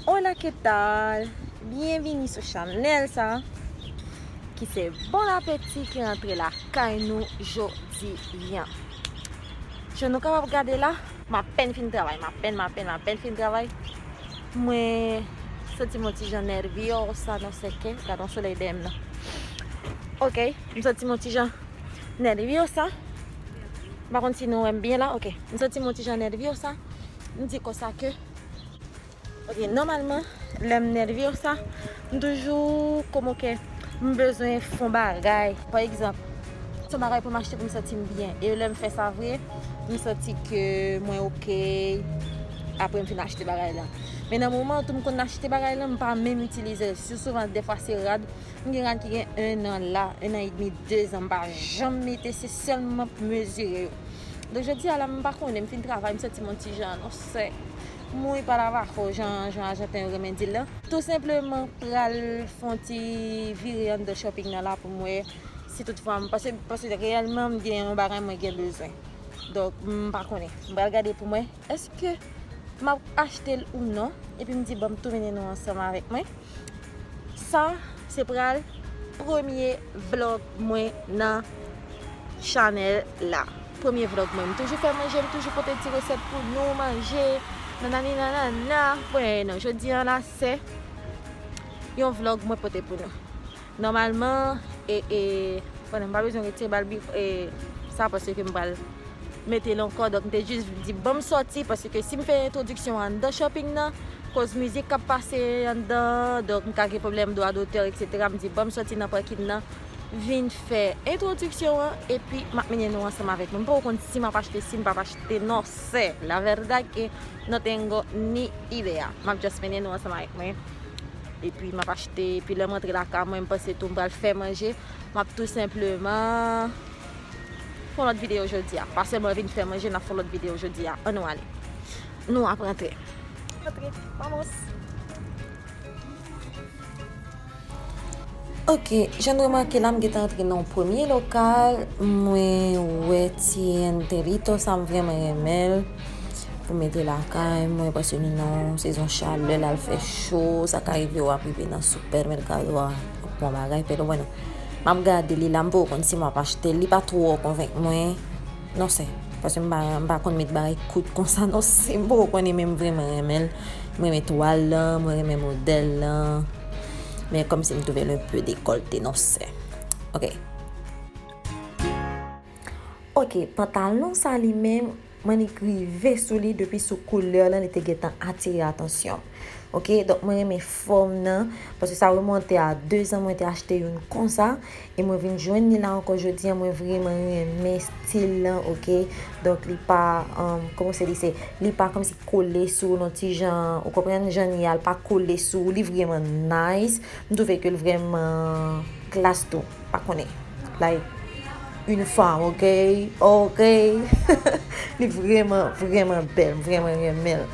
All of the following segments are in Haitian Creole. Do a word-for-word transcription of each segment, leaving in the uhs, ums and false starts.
Hola, ¿qué tal? Byenvini sou chanèl sa ki se Bon Apeti ki rantre lakay nou jodi a. Jan nou kapab gade la, m apèn fin travay, m apèn, m apèn, m apèn fin travay. Mwen santi m yon ti jan nèvyòs sa nan sèkè, gade yon solèy dèyè m nan. Ok, m santi m yon ti jan nèvyòs sa. M pa konn si nou wè m byen la, ok. M santi m yon ti jan nèvyòs sa. M di konsa ke Ok, nòmalman, lè m nève konsa, m toujou kòman ke m bezwen fè yon bagay. Pa egzanp, se yon bagay pou m achte pou m santi m byen. E lè m fè sa vre, m santi ke mwen ok. Apre m fin achte bagay la. Men nan moman tou m konn achte bagay la, m pa menm itilize l. Si souvan, dèfwa se rad. M gen rad ki gen en an la, en an edmi, dezan, m pa janm mete, se sèlman pou mezire yo. Donk, jodi a la, m pa konnen, m fin travay, m santi m yon ti jan, non, sè. M mouri pa lavako, jan, jan Ajanten yo renmen di l lan. Tou senpleman, pral fè yon ti vire anndan shopping nan la pou m wè si toutfwa m, paske, paske reyèlman, m gen yon bagay mwen gen bezwen. Donk, m pa konnen. M pral gade pou m wè èske m ap achte l ou non. Epi m di, "Ban m tou mennen nou ansanm avèk mwen." Sa, se pral premye vlòg mwen nan chanèl la. Premye vlòg mwen. M toujou fè manje, m toujou pote ti resèt pou nou manje. Nanani nanana. Bon, non, jodi a la, se yon vlòg mwen pote pou nou. Nòmalman, e, e, bon, m pa bezwen retire bal bif, e, sa, paske m pral mete l ankò. Donk, m te jis di, "Ban m sòti," paske si m fè entwodiksyon an anndan shopping nan, koz mizik k ap pase anndan, donk, m ka gen pwoblèm dwa dotè, etsetera. M di, "Ban m sòti nan parking nan, vin fè entwodiksyon an, epi m ap mennen nou ansanm avèk mwen." M poko konn si m ap achte, si m p ap achte, non, sè. La verdad que no tengo ni idea. M ap just mennen nou ansanm avèk mwen. Epi m ap achte, epi lè m rantre lakay mwen, m panse tou m pral fè manje. M ap tou senpleman fè yon lòt videyo jodi a. Pa sèlman vin fè manje, n ap fè yon lòt videyo jodi a. Ann nou ale. Nou ap rantre. Rantre. Vamos. Ok, jan n remake la, m gentan antre nan yon premye lokal. Mwen wè ti enterito sa, m vrèman renmen l. Pou mete lakay mwen, paske nou nan yon sezon chalè, l al fè cho, sa ka rive w ap rive nan sipèmèkado a, w ap pran bagay, pero bueno, m ap gade li la, m poko konn si m ap achte l, li pa twò konvenk mwen, non sè, paske m pa, m pa konn met bagay kout konsa, non sè, m poko konnen, men m vrèman renmen l, m renmen twal lan, mwen renmen modèl lan, men kòmsi m twouve l un peu décolleté, non sè. Ok. Ok, pantalon sa li menm, m annik rive sou li depi sou koulè lan, li te gentan atire atansyon m. Ok, donk mwen renmen fòm nan, paske sa remonte a dezan mwen te achte youn konsa, e mwen vin jwenn li la ankò jodi a, mwen vrèman renmen stil lan, ok. Donk li pa, um, kòman se di se, li pa kòmsi kole sou w, non, ti jan, ou konprann jan li ye a, li pa kole sou w, li vrèman nice. M twouve ke l vrèman klas tou. Pa konnen. Like, une femme, ok? Ok. Li vrèman, vrèman bèl. M vrèman renmen l.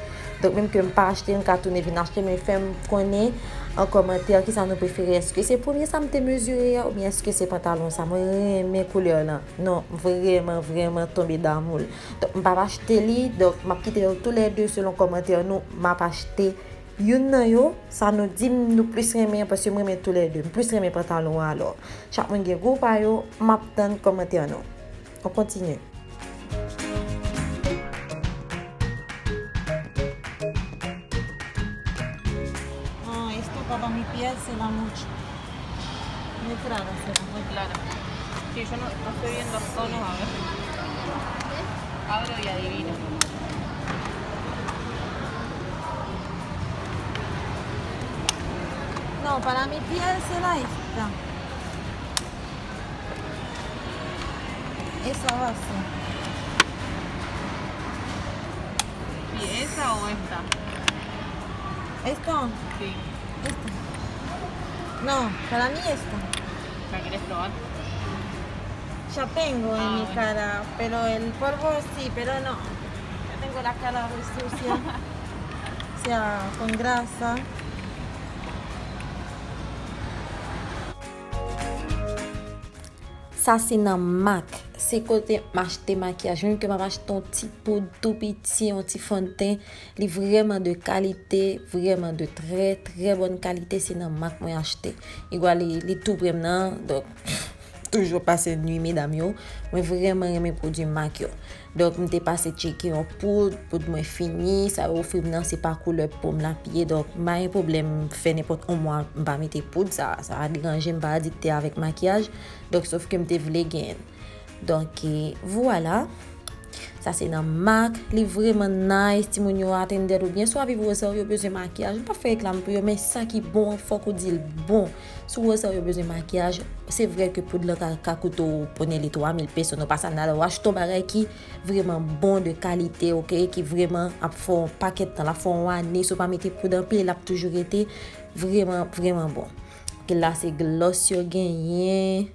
Donk, menm ke m pa achte, m ka tounen vin achte, men fè m konnen an kòmantè kisa nou prefere. Èske se premye sa m te mezire a, oubyen èske se pantalon sa? Mwen renmen koulè lan. Non, m vrèman, vrèman tonbe damou l. Donk, m p ap achte li. Donk, m ap kite yo toulède selon kòmantè nou. M ap achte youn nan yo, sa nou di m nou plis renmen an, paske m renmen toulède. M plis renmen pantalon an alò. Chak moun gen gou pa yo, m ap tann kòmantè nou. On kontinye. Ah, esto para mi piel será mucho. Muy clara será. Muy clara. Sí, yo no, no estoy viendo tonos, a ver. Abro y adivino. No, para mi piel será esta. Esa va a ser. ¿Y esa o esta? ¿Esta? Sí. Esta. No, para mí esta. ¿La quieres probar? Ya tengo en mi cara, pero el polvo sí, pero no. Ya tengo la cara resucia. O sea, con grasa. Sa se nan MAC, Se kote m achte makiyaj, menm ke m ap achte yon ti poud tou piti, yon ti fondten. Li vrèman de kalite, vrèman de trè, trè bòn kalite. Se nan MAC mwen achte. Igwa li, li tou pre m nan, donk, toujou pase nwi medam yo. Mwen vrèman renmen pwodui MAC yo. Donk, m te pase tcheke yon poud, poud mwen fini, sa yo ofri m nan, se pa koulè po m l ap ye. Donk, m pa gen pwoblèm fè nenpòt yon mwa m pa mete poud, sa, sa pa deranje m, m pa adikte avèk makiyaj. Donk, sof ke m te vle genyen l. Donk, e, vwala. Sa se nan MAC, li vrèman nice, timoun yo atended ou byen, swa viv wozè yo bezwen makiyaj, m p ap fè reklam pou yo, men sa ki bon an, fòk ou di l bon. Si wozè yo bezwen makiyaj, se vrè ke poud lan ka, ka koute w, pwone li twa mil peso, non pa sa, n al achte yon bagay ki vrèman bon, de kalite, oke, ki vrèman ap fè yon pakèt tan, l ap fè yon ane, si w pa mete poud anpil, l ap toujou rete vrèman, vrèman bon. Oke, la se gloss yo genyen.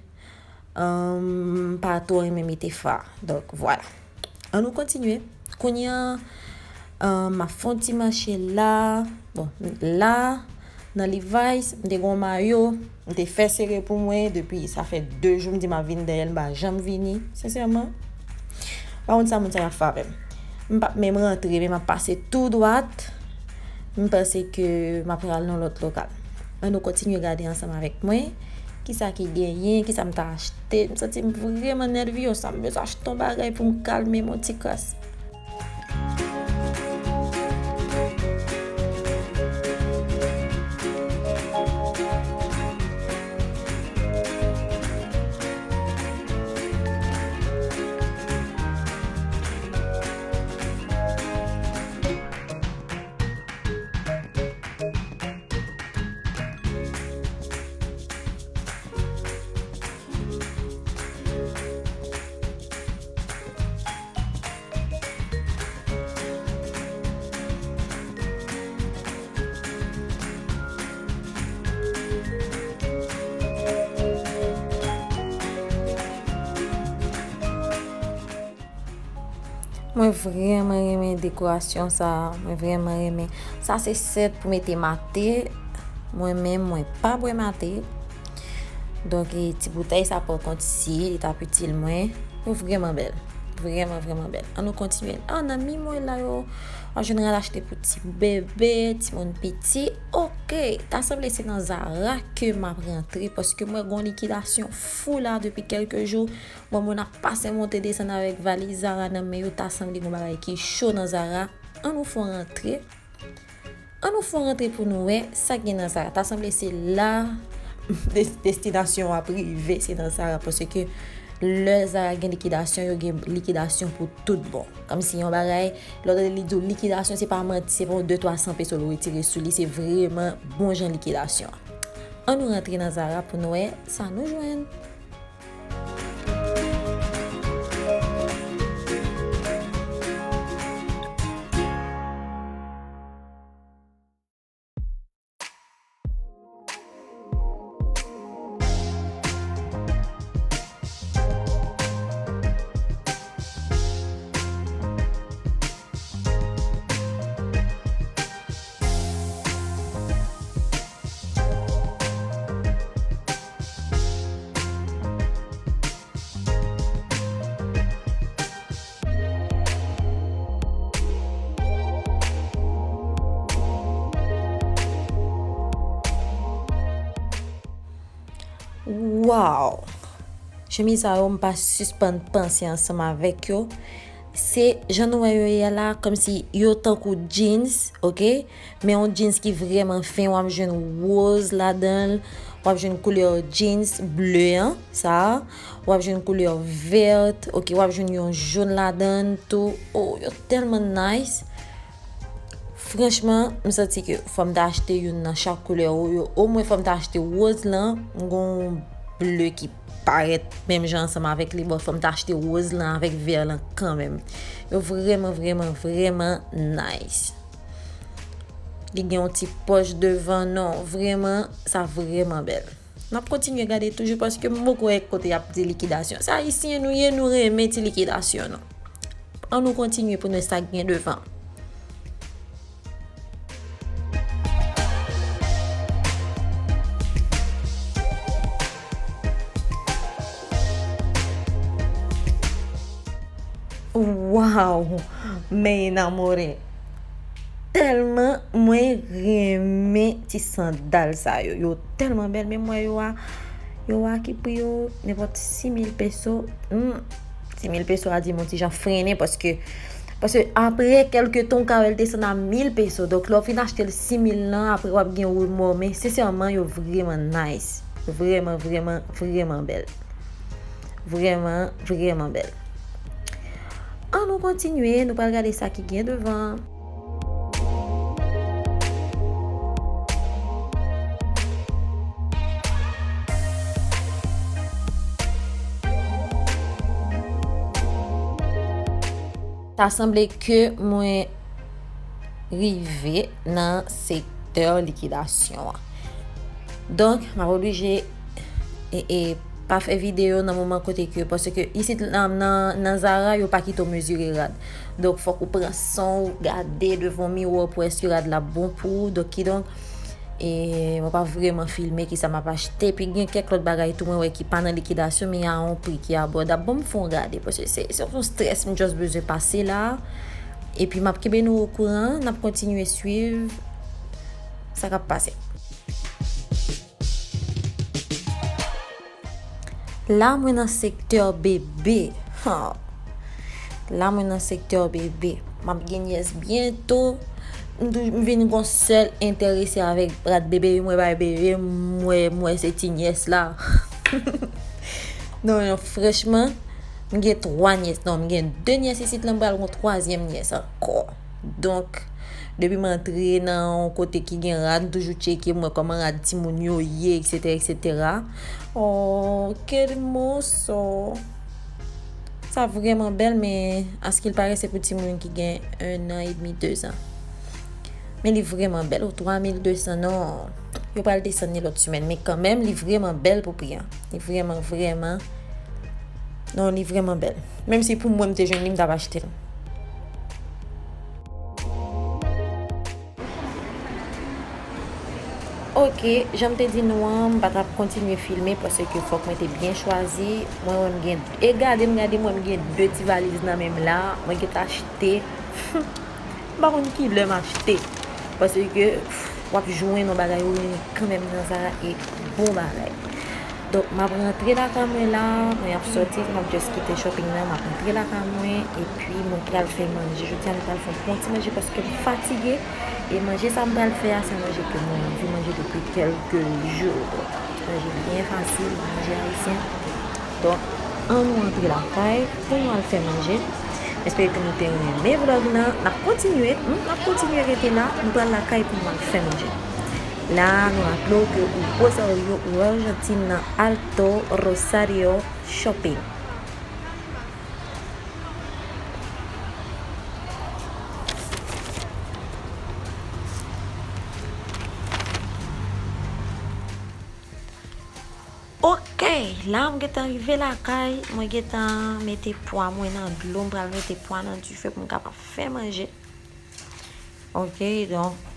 Ahn, m pa twò renmen mete fa. Donk, vwala. Ann nou kontinye. Kounye a, ahn, m ap fè yon ti mache la. Bon, la, nan Levi's, m te gen yon mayo, m te fè sere pou mwen, depi sa fè de jou m di m ap vin dèyè l, m pa janm vini, sensèman. Pa konn sa moun sa y ap fè avè m. M p ap menm rantre, men m ap pase tou dwat. M panse ke m ap pral nan lòt lokal. Ann nou kontinye gade ansanm avèk mwen. Kisa ki genyen, kisa m ta achte. M santi m vrèman nèvyez, sa m bezwen achte yon bagay pou m kalme m yon ti kras. Mwen vrèman renmen dekorasyon sa a. Mwen vrèman renmen. Sa se sèt pou mete mate. Mwen menm, mwen pa bwè mate. Donk, e, ti boutèy sa pran kont si li t ap itil mwen. Yo vrèman bèl. Vrèman, vrèman bèl. Ann nou kontinye. Ah, nan mi mwen la yo, w ap jwenn rad achte pou ti bebe, timoun piti. Oke, ta sanble se nan Zara ke m ap rantre, paske mwen gen yon likidasyon fou la depi kèlke jou. Bon, moun ap pase monte desann avèk valiz Zara nan men yo, ta sanble gen yon bagay ki cho nan Zara. Ann nou fè yon rantre. Ann nou fè yon rantre pou nou wè sa k gen nan Zara. Ta sanble se la des-, destinasyon an ap rive, se nan Zara. Paske lè Zara gen likidasyon, yo gen likidasyon pou tout bon. Kòmsi yon bagay, lè w tande li di w likidasyon, se pa manti, se pa yon de twa san peso l retire sou li, se vrèman bon jan likidasyon. Ann nou rantre nan Zara pou n wè sa nou jwenn. Wow! Chemiz sa yo, m pa sispann panse ansanm avèk yo. Se jan nou wè yo ye a la, kòmsi yo tankou jeans, oke? Men yon jeans ki vrèman fen, w ap jwenn woz ladan l, w ap jwenn koulè jeans ble an, sa a, w ap jwenn koulè vèt, oke, w ap jwenn yon jòn ladan l tou. Oh, yo tèlman nice. Franchman, m santi ke fò m ta achte youn nan chak koulè yo, yo, omwen fò m ta achte woz lan, m gon ble ki parèt menm jan ansanm avèk li, bon, fò m ta achte woz lan avèk vè lan kanmenm. Yo vrèman, vrèman, vrèman nice. Li gen yon ti pòch devan, non, vrèman, sa vrèman bèl. N ap kontinye gade toujou paske m poko wè kote y ap di likidasyon. Se ayisyen nou ye, nou renmen ti likidasyon nou. Ann nou kontinye pou n wè sa k gen devan. Aw, me enamoré. Tèlman mwen renmen ti sandal sa yo. Yo tèlman bèl, men mwen yo a, yo a ki pri yo, nenpòt sis mil peso. Hmm, sis mil peso a di m yon ti jan frennen paske, paske apre kèlke tan ou ka wè l desann a mil peso. Donk lè w fin achte l sis mil lan, apre w ap gen remò. Men sensèman, yo vrèman nice. Vrèman, vrèman, vrèman bèl. Vrèman, vrèman bèl. An nou kontinye, nou pral gade sa ki gen devan. Ta sanble ke mwen rive nan sektè likidasyon an. Donk, m ap oblije e, e, pa fè videyo nan moman kote ke, paske isit nan, nan, nan Zara, yo pa kite w mezire rad. Donk, fòk ou pran san w, gade devan miwa pou èske rad la bon pou ou. Donk, kidonk, e, mwen pa vrèman filme kisa m ap achte. Epi gen kèk lòt bagay tou mwen wè ki pa nan likidasyon, men a yon pri ki abòdab. Bon, m fè yon gade, paske se, se yon strès m just bezwen pase la. Epi m ap kenbe nou okouran, n ap kontinye swiv sa k ap pase. La, mwen nan sektè bebe. Ha. La, mwen nan sektè bebe. M ap gen nyès byento. M tou, m vin gon sèl enterese avèk rad bebe, mwen bay bebe, mwen, mwen se ti nyès la. Non, non, franchman, m gen twa nyès. Non, m gen de nyès isit la, m pral gon twazyèm nyès ankò. Donk, depi m antre nan yon kote ki gen rad, m toujou tcheke, m wè kòman rad timoun yo ye, etsetera, etsetera. Oh, qué hermoso! Sa vrèman bèl, men askil pare se pou timoun ki gen un an et demi, deux ans. Men li vrèman bèl, o twa mil de san, non. Yo pral desann li lòt semèn, men kanmenm, li vrèman bèl pou pri an. Li vrèman, vrèman, non, li vrèman bèl. Menm si pou mwen, m te jwenn li, m t ap achte l. Ok, jan m te di nou an, m pa t ap kontinye filme paske fòk mwen te byen chwazi. Mwen, mwen, m gen, e gade m, gade m, mwen, m gen de ti valiz nan men m la. Mwen gentan achte. M pa konn ki lè m achte. Paske w ap jwenn yon bagay ou renmen kanmenm nan Zara e bon bagay. Donk, m ap rantre lakay mwen la, mwen ap sòti, m ap just kite shopping nan, m ap rantre lakay mwen, epi mwen pral fè manje. Jodi a, nou pral fè yon bon ti manje paske m fatige, e manje sa m pral fè a, se manje ke mwen anvi manje depi kèlke jou. Donk, ti manje byen fasil, manje ayisyen. Donk, ann nou antre lakay pou nou al fè manje. M espere ke nou te renmen vlog nan. N ap kontinye, hmm, n ap kontinye rete la. Nou pral lakay pou nou al fè manje. La, nou raple w ke ou Rosario, ou Ajantin, nan Alto Rosario Shopping. Ok, la m gentan rive lakay, mwen gentan mete pwa mwen nan dlo, m pral mete pwa nan dife pou m kapab fè manje. Ok, donk,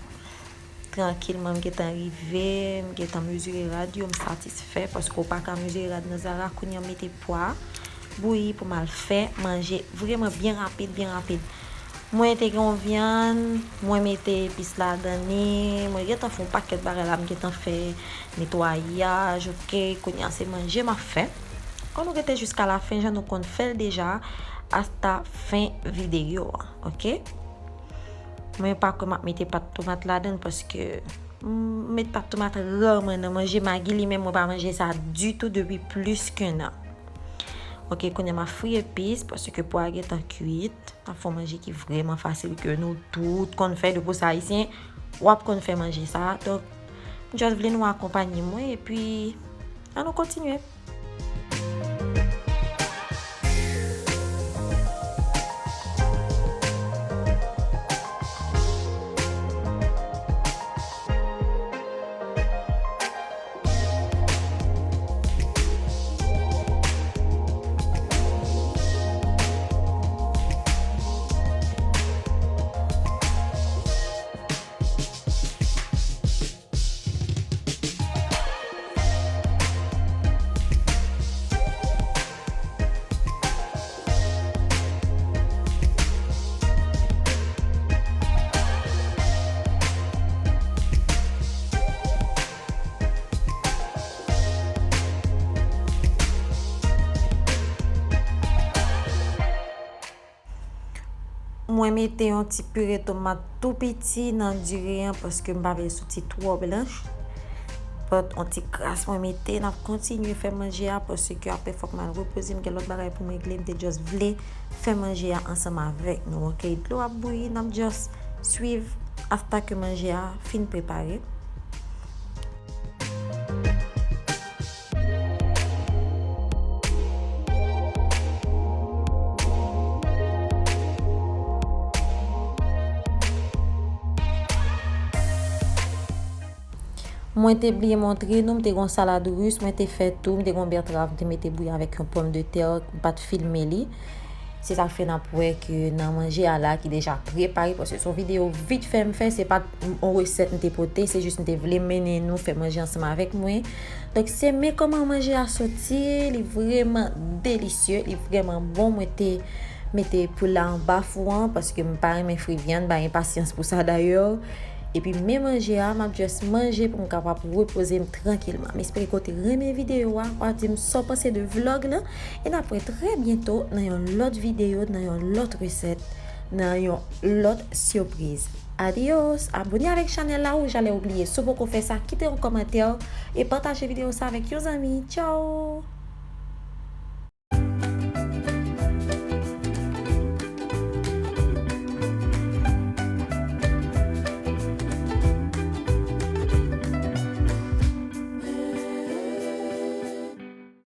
trankilman, m gentan rive, m gentan mezire rad yo, m satisfè, paske w pa ka mezire rad nan Zara, kounye a m mete pwa, bouyi pou m al fè manje, vrèman byen rapid, byen rapid. Mwen te gen yon vyann, mwen mete epis ladan li, mwen gentan fè yon pakèt bagay la, m gentan fè netwayaj, ok, kounye a se manje m ap fè. Ann nou rete jiska lafen, jan nou konn fè l deja, asta fen videyo a, ok? Mwen pa kwè m ap mete pat tomat ladan l paske m met pat tomat rarman nan manje. Magi li menm, mwen pa manje sa ditou depi plis ke nan. Ok, kounye a m ap fri epis paske pwa a gentan kuit. M ap fè yon manje ki vrèman fasil ke nou tout konn fè. Depi w se ayisyen, w ap konn fè manje sa. Donk, m just vle nou akonpanye mwen epi ann nou kontinye. Mwen mete yon ti pire tomat tou piti nan diri an paske m pa vle soti twò blanch. But yon ti kras mwen mete, n ap kontinye fè manje a paske apre fòk m al repoze, m gen lòt bagay pou m regle, m te just vle fè manje a ansanm avèk nou, ok? Dlo ap bouyi, n ap just swiv afta ke manje a fin prepare. Mwen te bliye montre nou, m te gon salad ris, mwen te fè tou, m te gon bètrav, m te mete bouyi avèk yon pòmdetè, m pa t filme li. Se sa k fè n ap wè ke nan manje a la ki deja prepare, paske se yon videyo vit fè m fè, se pa t yon resèt m te pote, se jis m te vle mennen nou fè manje ansanm avèk mwen. Donk, se men kòman manje a soti, li vrèman delisye, li vrèman bon. Mwen te mete poul la anba fou an, paske m pa renmen fri vyann, m pa gen pasyans pou sa dayè. Epi men manje a, m ap just manje pou m kapab repoze m trankilman. M espere ke w te renmen videyo a, w a di m sa w panse de vlog lan, e n ap wè trè byento nan yon lòt videyo, nan yon lòt resèt, nan yon lòt sipriz. Adios! Abone avèk chanèl la ou jalè oubliye. Si w poko fè sa, kite yon kòmantè e pataje videyo sa avèk yon zanmi. Tchao!